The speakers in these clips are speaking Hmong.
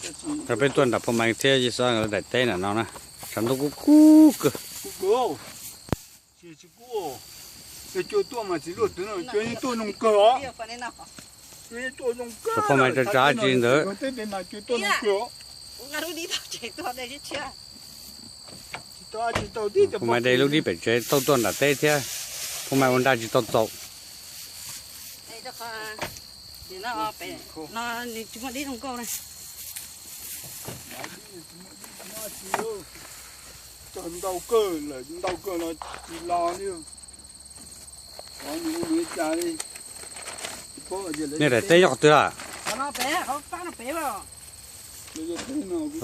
Peb tuaj nram Phu Maiv thiab Yis Xab nkawd daim teb nram no na, tshav ntuj kub kub kawg. Phu Maiv tsa tsa tsi ntawd. Phu Maiv de lub dib pem tsev tau tuaj nram teb thiab. Phu Maiv ua nra tsis tau txaus. Ntau kawg lawm, ntau kawg los tsis los li. Nej daim teb nyob qhov twg lawm?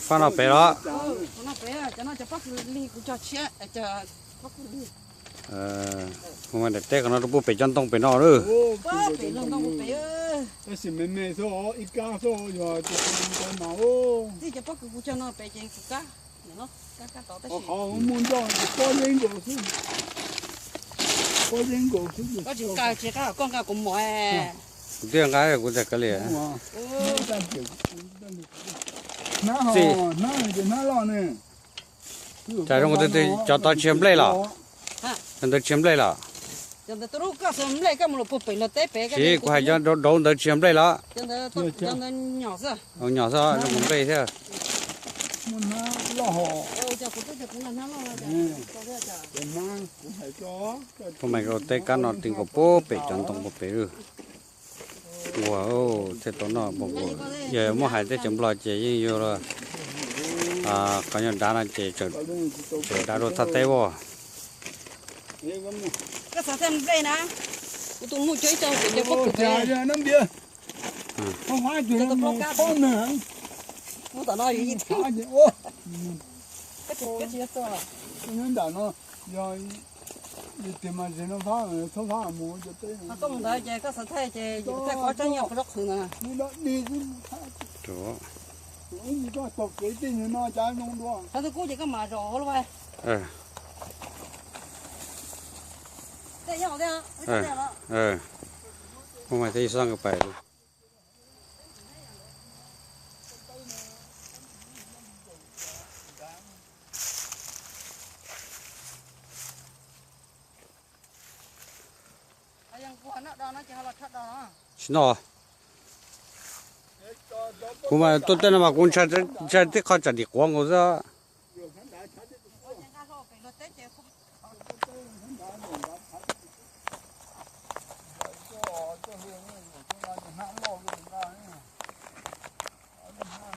Fab no pem los? Phu Maiv daim teb qhov no rau puag pem cov ntoo pem no lawm. Tab sis me me xwb, ib kab xwb, yog tias mas, qhov muaj ncauj pob zeb nkaus xwb, pob zeb nkaus xwb. Koj tsis nqa, tsis nqa, koj nqa kuv mov. Kuv twb nqa kuv txawm kav liam. Hnab ho, hnab ces hnab loj ne. Cas zoo nkaus twb cov tod tsis yog nplej los? Cov ntawd tsis yog nplej los? Tsis, kuv hais cov dauv ntawd tsis yog nplej los? Nyom xwb, zoo nkaus nplej thiab. Phu Maiv teb kab no ti nkaus puag pem cov ntoo puag pem lawm. Ua, thiaj tau noj npaum nkaus. Yog muab hais teb chaws Nplog ces yeej yog qhov nyuag dav no ces tseem dav dua thaj teb as. Koj xav txog nplej na, kuv tus muj cog ib co kuv cog pob kws pem. Muaj tom no yus ib tug. Koj tsis yog txog. Koj mus ntawd ces koj xav thaij ces yus thaij koj tsob nyiaj qhov zaub qhwv ntawd. Qhov twb kub ces koj mam zaum hauv lub. Tej nyob hauv thiab. Mus mas tej xob nkawd pais. Tsis noj. Kuv mas tuaj tej no mas kuv ntshai tib qho tsam dim quav nkaus xwb.